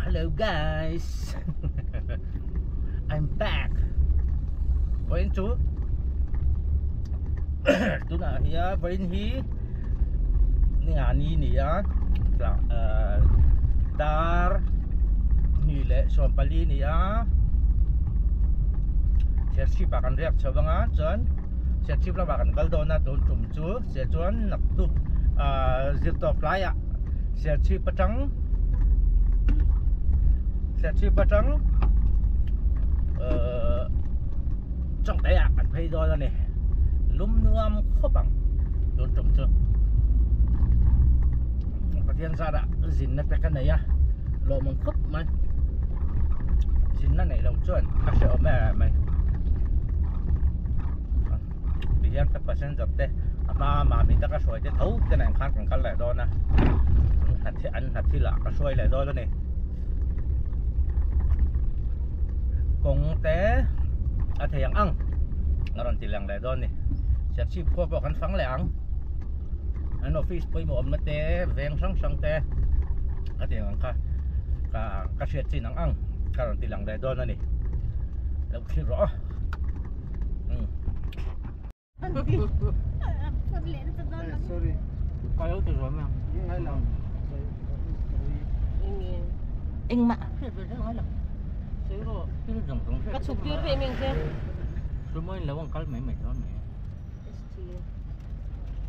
Hello guys I'm back Vawiin chu tunah hian vawiin hi ningani ni a dar hnih leh sawm pali ni a Serchhip ah kan riak chho vang a chuan Serchhip lamah kan kal dawn a tun tum chu chuan naktuk zirtawp laiah Serchhip atang Serchhip atang uh Chawngte ah kan phei dawn a ni lum nuam khawp ang tun tum chu Pathian zarah zinna te ka nei a lawmawm khawp mai zinna neih loh chuan a hrehawm em mai. Tihian ka passenger te a hma mami te ka hruai te tho te nen khan kan kal leh dawn a an hna thil ah ka hruai leh dawn a ni kawng te a thei ang ang a rawn ti lang leh dawn a ni Serchhip khua pawh kan fang leh ang an office pawimawh awmna te veng hrang hrang te a ti ang kha ka ka hriat chin ang ang ka rawn ti lang leh dawn a ni lo thlir rawh aw. Ka chhuk tir ve meng che.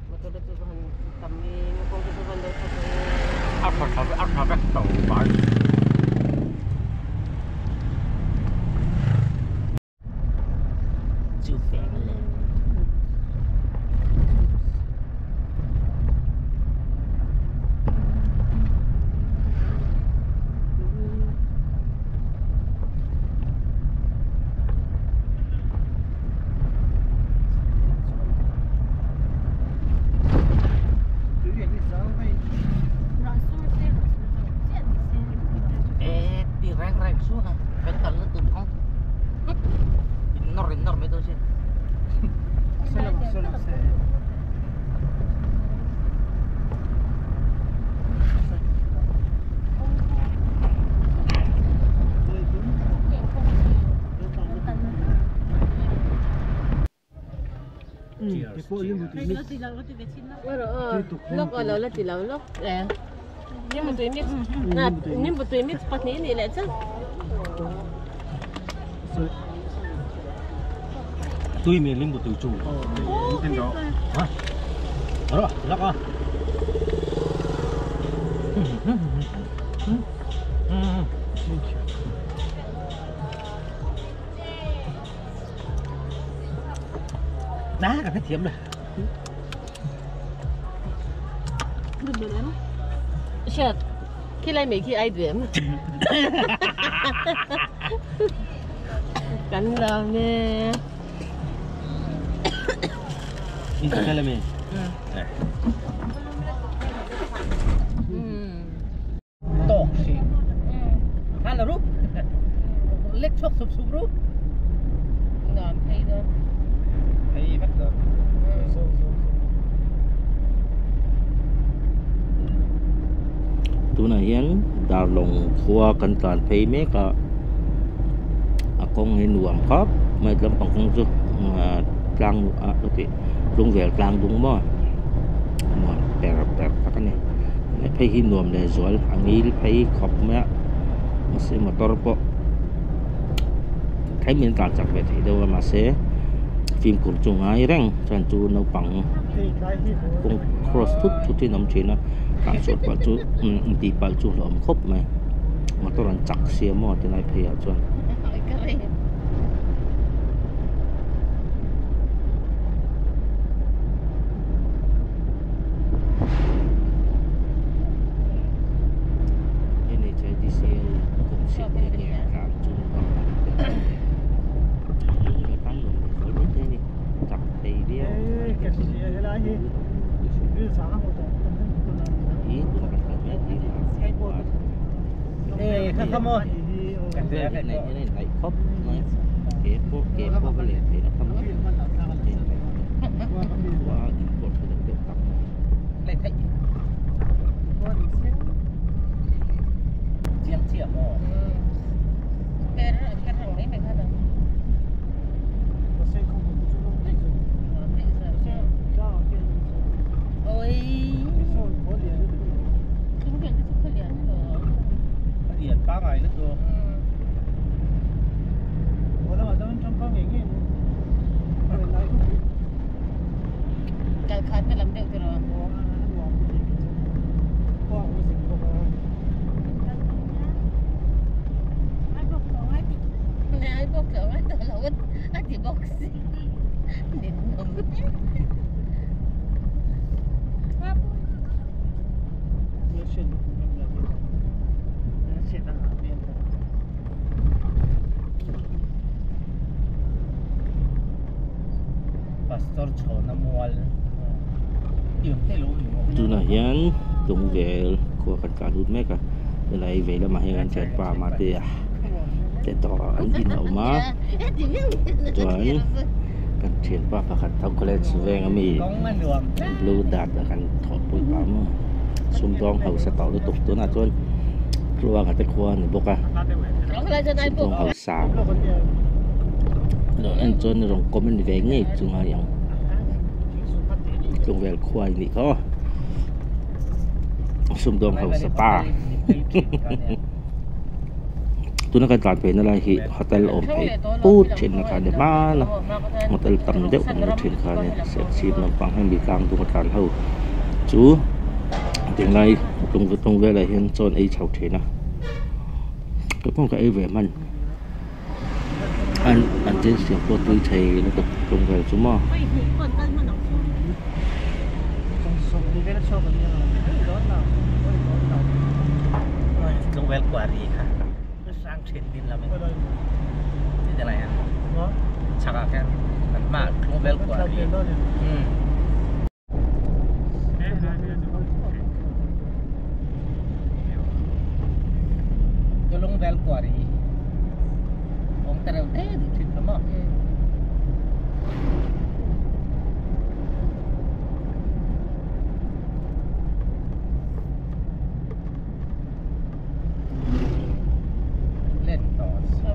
Motor chu han tam i kawng te chu van deuh thawk i. Chu feng le. Ê, ti reng reng xuống hả? Phải tận nó tụt không? In nawr mai dawn sin. Lok lo la ti lo lok e Nimbu mix na nimbu tui mix pahnih nih leh chu. Tui mi limbu tui chu. Hả? Rồi, lắc à. Đá cả cái thiểm này. Shit. Khi lai mấy khi ai điểm. Kan làm nè. In cái này mình. Tọt xì. Tha là rút. Lết chốc sụp sụp rút. Ngọn hay đó. Hay bắt rồi. Tunah hian darlawng khua kan tlan phei mek a a kawng hi nuam khawp mai lampang kawng chu tlang ah ka tih lungvel tlang dung maw nuam per per tak a ni phei hi nuam leh zual a ngil phei khawp mai a mahse motor pawh tlem in a tlan chak ve thei deuh a mahse fimkhur chu ngai reng chuan chu naupang kawng cross thut thut in a awm thin a tah chuan pah chu intih palh chu hlauhawm khawp mai motor an chak sia maw tilai phei ah chuan. Tunah hian Tlungvel khua kan tlan lut mek a helai vei lamah hian kan thianpa Matea te tawh an in a awm a chuan kan thianpa pakhat tho college veng ami blue dart a kan thawhpui pah maw sumdawng hausa tawh lutuk tunah chuan Tluanga te khua a ni bawk a sumdawng hausa lo en chuan rawn comment ve ngei chu ngai ang Tlungvel khua a nih kha aw sumdawng hausa pa tuna kan tlan phei na lai hi hotel awm phei put thin na kha a ni hman a hotel tam deuh awm na thin kha a ni serchhip lampang hemi tlang dung a tlan ho chu tunlai Tlungvel ah hian chaw an ei chho thin a ka pawh ka ei ve hman. An an thil siam pawh tui thei lutuk tlungvel chu maw. Tlungvel quarry kha hrang thin din lam in ti te lai a chhak ah khan kan hma ah Tlungvel quarry umm. Lungvel quarry awm ta reuh te duh thin kha maw. Let tawh sia.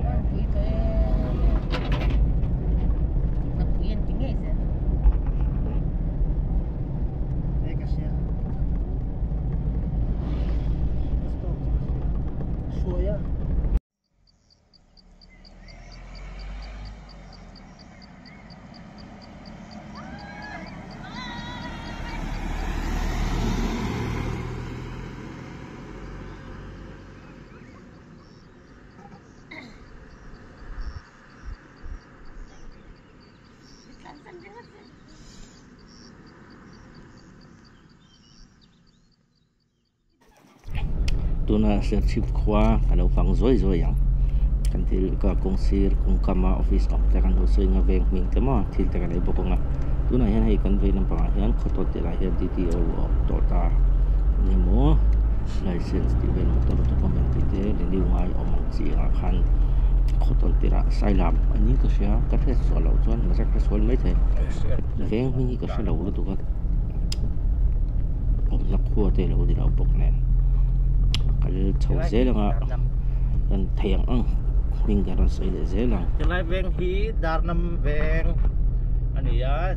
Tuna Serchhip khua ka lo fang zuai zuai ang kan thil ka kawng sir kawng kama office awm te kan lo sawi ang a veng hming te maw thil te kan ei bawk ang a tunah hian hei kan vei lampangah hian khawtawt tih lai hian D_T_O a awm tawh ta eng emaw license tih vel motor document tih te renew ngai awm ang chi ah khan khawtawt tirah sailam a ni ka hria ka hriat sual loh chuan mahse ka hresual maithei veng hming hi ka hre lo lutuk a. Awmna khua te lo ni lo bawk nen kal chho zel anga kan thei ang ang hming kan rawn sawi leh zel ang. Helai veng hi Darnam veng a ni a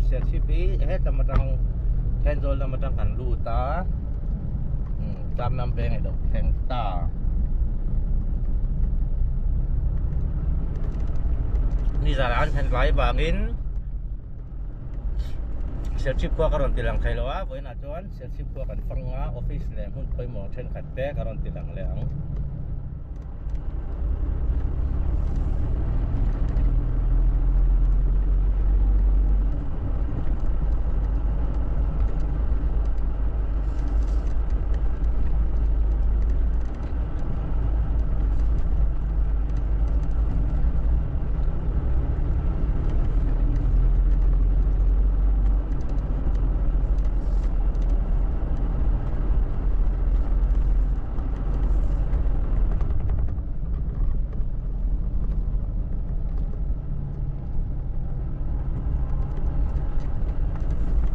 Serchhip hi helam atang Thenzawl lam atang kan lut a Darnam veng a lo thleng ta. Nizan an thlen lai vangin. Serchhip khua ka rawn ti lang thei lo a, vawiinah chuan Serchhip khua kan fang a, office leh hmun pawimawh thenkhat te ka rawn ti lang leh ang.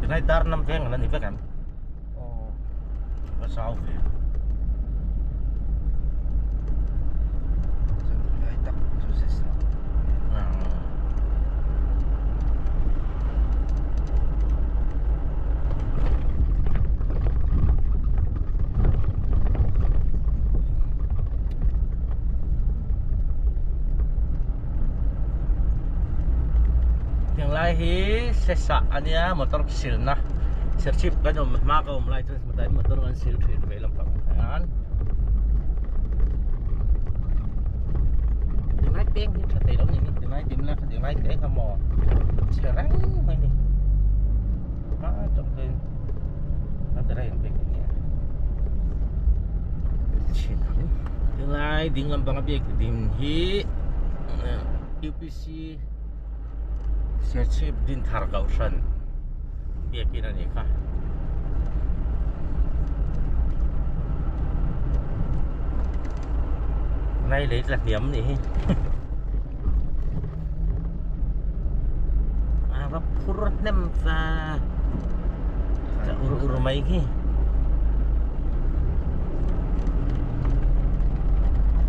Tinai dar nam veng ala ni vek em? Aw, va zau ve. Tinglai hi sesah ania motor silna serchhip kan awm hma ka awm lai chuan hmutai motor kan sil thin vei lampang ah hian tinglai peng hi tha thei lo ni tinglai dim la tinglai te kha maw chhe reng mai ni hma atang chuan a ti reng bik ania chhin ang tinglai ding lampang a biak ding hi U_P_C Serchhip Dinthar Kohhran biakin a nih kha. Nai lei tla hniam nih hi. A va phur hnem va. Tla ur ur mai khi.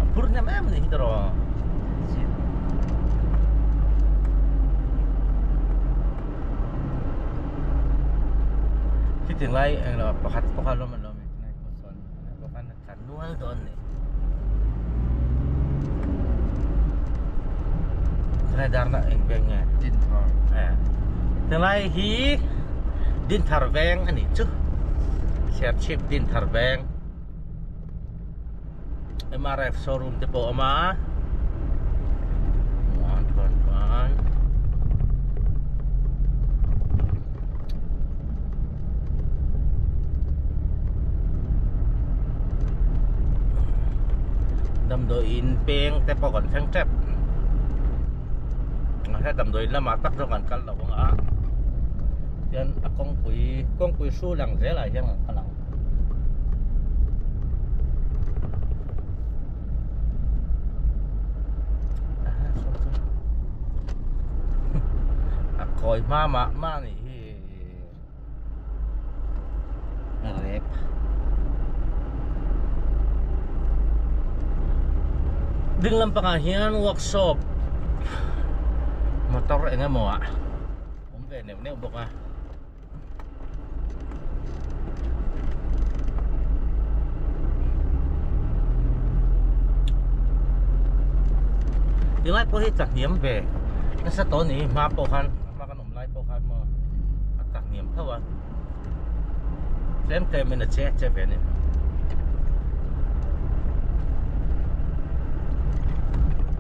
A phur hnem em nih hi tawh. Khitiang lai englo pakhat pawh kha lawm an lawm e pawh sawn pawh khan a tla nual dawn a ni tunlai darna eng veng nge Dinthar tunlai hi Dinthar veng a nih chu Serchhip Dinthar veng. MRF showroom te pawh a awm a chuan chuan chuan damdawiin peng te pawh kan thleng tep mahse damdawiin lamah tak zawk an kal lo ang a tian a kawngpui kawngpui hrul ang zelah hian an kal ang. A kawi hma mah mah a nih hi a rep ding lampangah hian workshop motor eng emaw ah awm ve neuh neuh bawk a. Tilai pawh hi tlahniam ve nasa tawh a ni hma pawh khan hma kan awm lai pawh khan maw a tlahniam tho a tlem tlem in a che che ve a ni.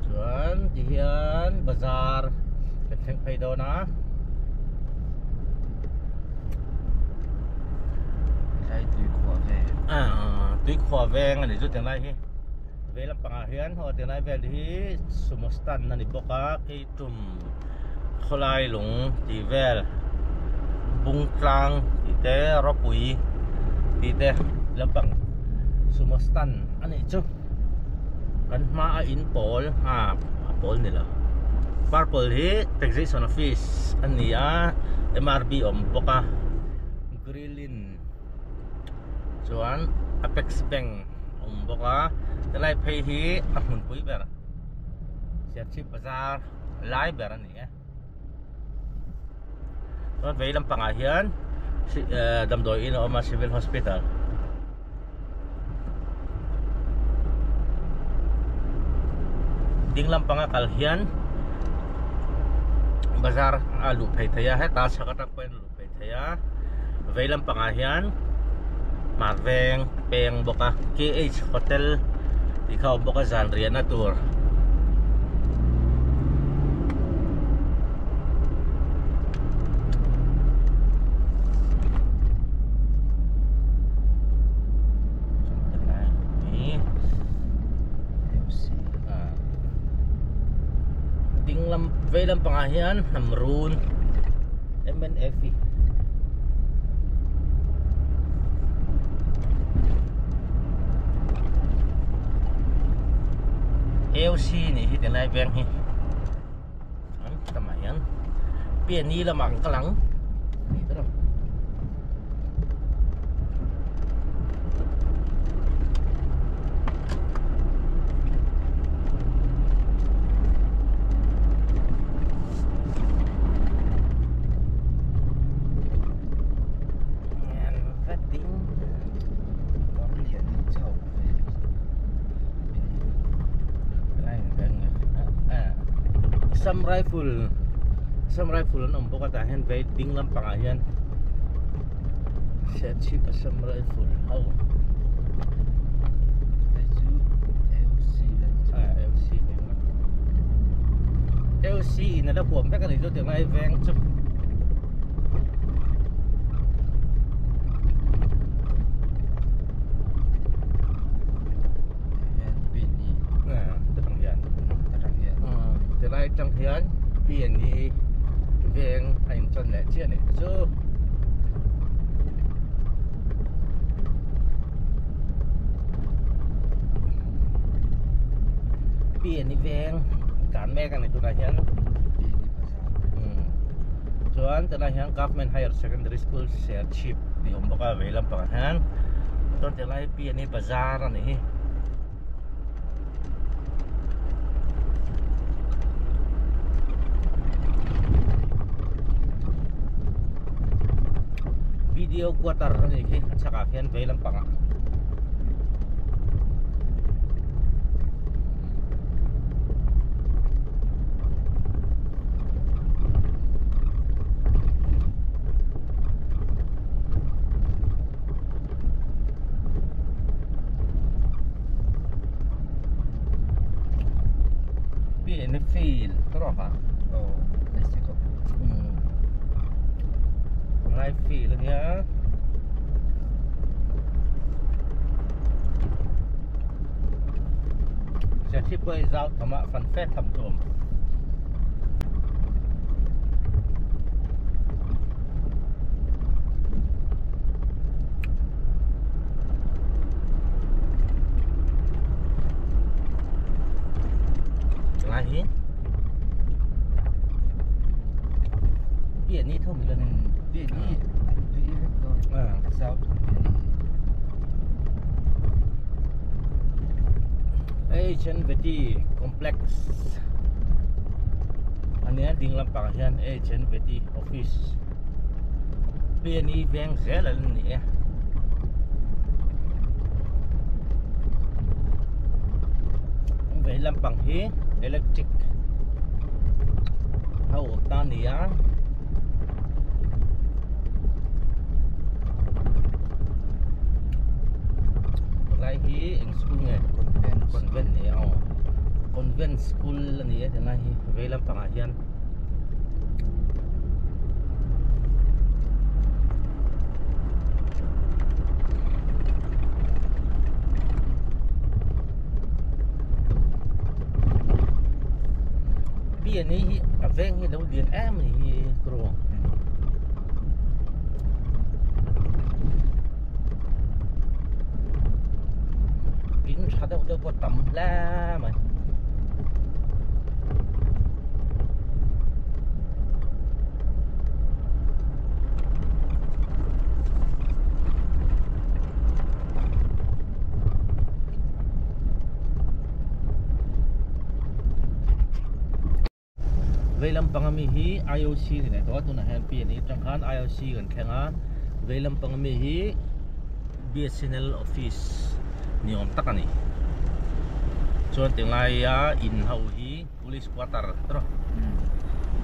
Chuan tihian bazar kan thleng phei dawn a. Tlai tui khuah veng. Ah, tui khuah veng ani chu tinglai hi. Vei lampangah hian haw tinglai vel hi sumo stand ani bawk a, kei tum khawlai lung tih vel bung tlang tih te rawpui tih te lampang sumo stand ani chu. Kan hma a in pawl ah a pawl ni lo purple hi taxation office a ni a M_R_B awm bawk a grillin chuan apex bank awm bawk a helai phei hi a hmunpui ber Serchhip bazar lai ber a ni e chuan vei lampangah hian damdawi in a awm a civil hospital. Ding lampanga kal hian bazar a luh phei thei a heta chhak atang pawhin a luh phei thei a vei lampangah hian hmar veng peng bawk a K_H hotel tih kha a awm bawk a zan riahna tur. Ding lam vei lampangah hian hnam run M_N_F A_U_C nih hi tilai veng hi an tamah hian piani lamah an kal ang ni tawh Assam Rifle. Assam Rifle an awm bawk a tah hian vei ding lampangah hian Serchhip Assam Rifle ho Hei chu AOC lan chu. Ah AOC veng la. AOC in a la huam vek a ni chu tiang lai veng chu. Hian PNE. Ah tang hian. Tang hian. Tilai tang hian PNE veng a in chan leh chiah a ni chu. PNE veng kan mek a ni tunah hian. PNE bazar. Chuan tunah hian Government Higher Secondary School Serchhip tih awm bawk a vei lampangah hian. Chuan tilai PNE bazar a ni hi. Video quarter a nih khi a chhakah khian vei lampangah. Field tawk a aw bicycle lai field a nia Serchhip pawh hi zau tham a fan fe tham chu a awm. Lai hi pian ni thum ila ni pian ni tui vek dawn zau thum pian ni HNVT complex ania ding lampangah hian HNVT office PNE veng zel a ni e. Vei lampang hi electric a awm ta a ni a. Lai hi eng school nge? Convent. Convent ni a aw. Convent school a ni e tilai hi vei lampangah hian. PNA hi a veng hi lo lian em a ni hi tawrh in tha deuh deuh pawh tam hle mai. Vei lampang ami hi IOC ni leh tawh a tunah hian PNE atang khan IOC kan thleng a vei lampang ami hi BSNL office ni awm tak a ni chuan tinglai a in ho hi. Police quarter tawh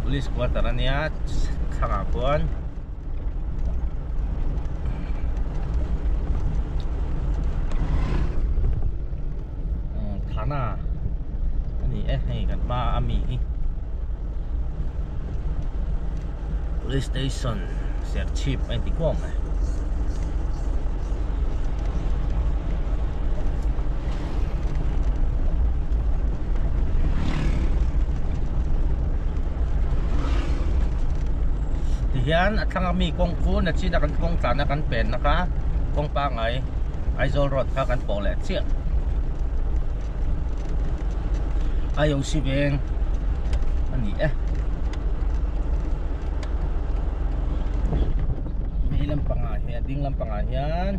police quarter a nia thlangah khuan thana a ni e hei kan hma a mi hi police station Serchhip a inti kuau mai. Tihian a thlang ami kawng chu nachin a kan kawng tlan a kan pen na kha kawng pangai Aizawl road kha kan pawh leh chiah IOC veng a ni e. Vei lampangah hian ding lampangah hian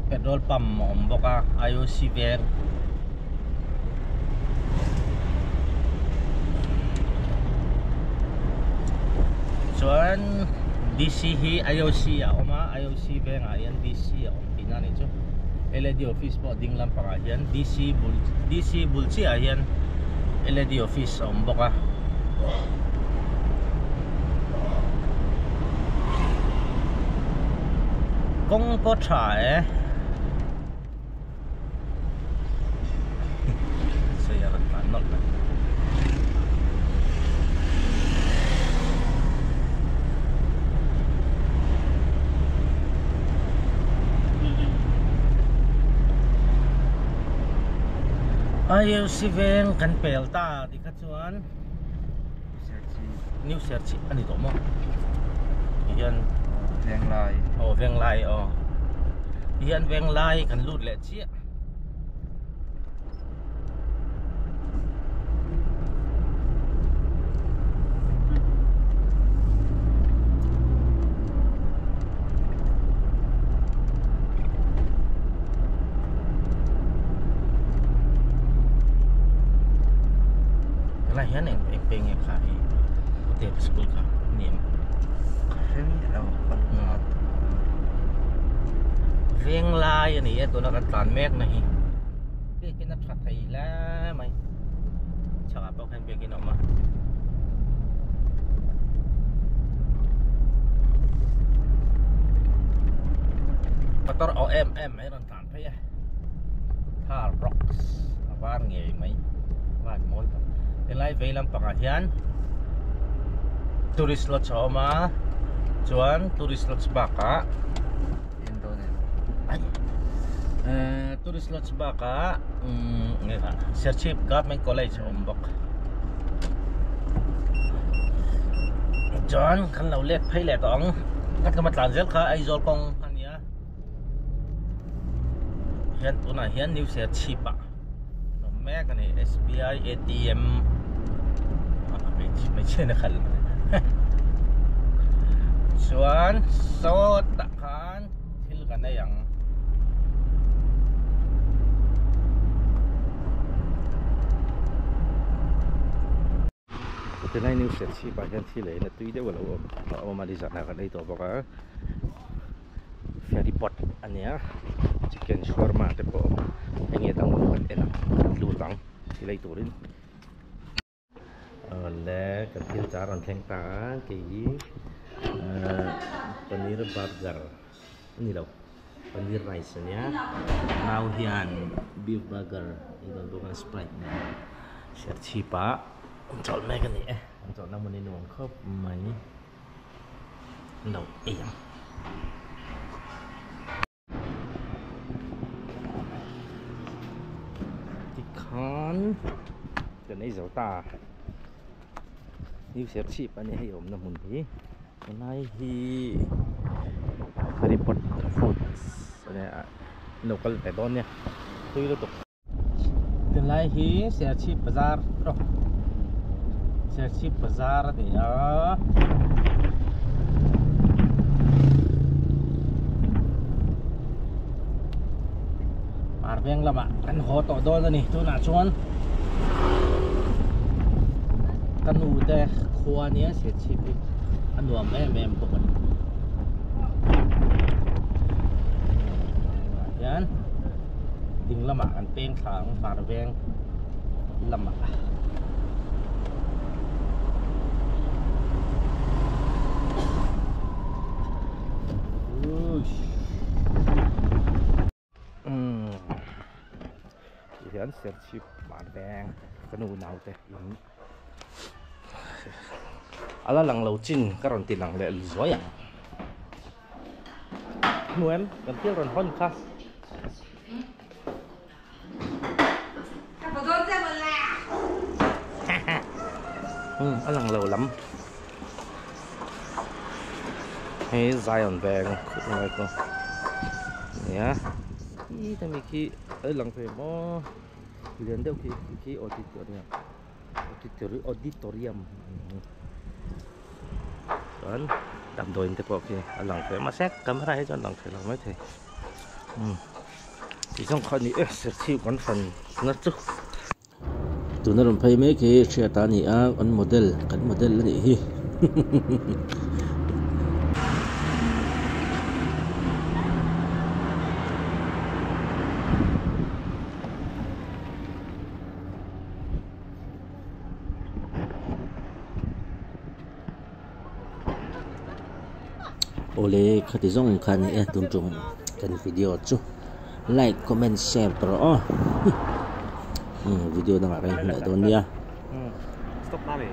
petrol pump a awm bawk a IOC veng chuan DC hi IOC a awm a IOC vengah hian DC a awm tihna a nih chu LAD office pawh ding lampangah hian DC bul DC bul chiahah hian LAD office a awm bawk a. Kawng pawh tha e. Sawi a rawn tlan nawlh mai. IOC veng kan pel ta ti kha chuan New Serchhip a ni tawh maw? Tihian Venglai aw Venglai aw tihian Venglai kan lut leh chiah. Helai hian eng eng peng nge kha hi Putep school kha ni em? Ka hre miah lo kan Venglai a ni e tuna kan tlan mek na hi. Biakin a tha thei hle mai. Chhakah pawh khan biakin a awm a. Motor aw em em mai rawn tlan phei a. Thar rocks a var ngei mai. Van mawi tak. Helai vei lampangah hian tourist lodge a awm a. Chuan tourist lodge bakah Tourist lodge bakah Serchhip Government College a awm bawk. Chuan kan lo let phei leh tawh ang. Ka tluma tlan zel kha Aizawl kawng a nia. Hian tunah hian New Serchhip ah an awm mek a ni. SBI ATM hmeichhia na khalh chuan sawtah khan thil kan ei ang. Chennai New Serchhip ah hian thil eiin a tui deuh a lo awm a awm a nizan ah kan ei tawh bawk a ferry boat a nia chicken shawarma te pawh a awm a enge dang pawh kan en ang kan lut ang thil ei turin. Awle kan thil char rawn thleng ta a kei hi paneer burger a ni lo paneer rice a nia nau hian beef burger a dawn bawk a sprite nen serchhip ah an chawlh mek a ni e an chawlhna hmun hi nuam khawp mai lo ei ang. Tikhan kan ei zo ta new serchhip a ni hei awmna hmun hi helai hi ferry boat foods a nia an lo kal ve dawn nia tui lutuk. Tunlai hi Serchhip bazar rawh Serchhip bazar a ni a. Hmar veng lamah kan haw tawh dawn a ni tunah chuan ka nu te khua nia Serchhip hi a nuam em em bawk a ni. Hian ding lamah kan peng thla ang hmar veng lamah. Tihian Serchhip hmar veng ka nu naute in a la lang lo chin ka rawn ti lang leh zuai ang. Hmu em kan thil rawn hawn kha. A lang lo lam. Hei Zion veng khup ngai ko. Nia. Khi ta mi khi a lang thei maw. Lian deuh khi khi auditorium. Auditorium. Chuan damdawiin te pawh khi a lang thei a mahse camera hi chuan lang thei lo maithei umm tih zawng kha a ni e serchhip kan fan na chu. Tuna rawn phei mek hi hriat a ni a kan model kan model a nih hi. Awle khati zawng kha ni e tun tum kan video chu like comment share ta rawh aw video dangah ka inhmu leh dawn nia. Stop na le.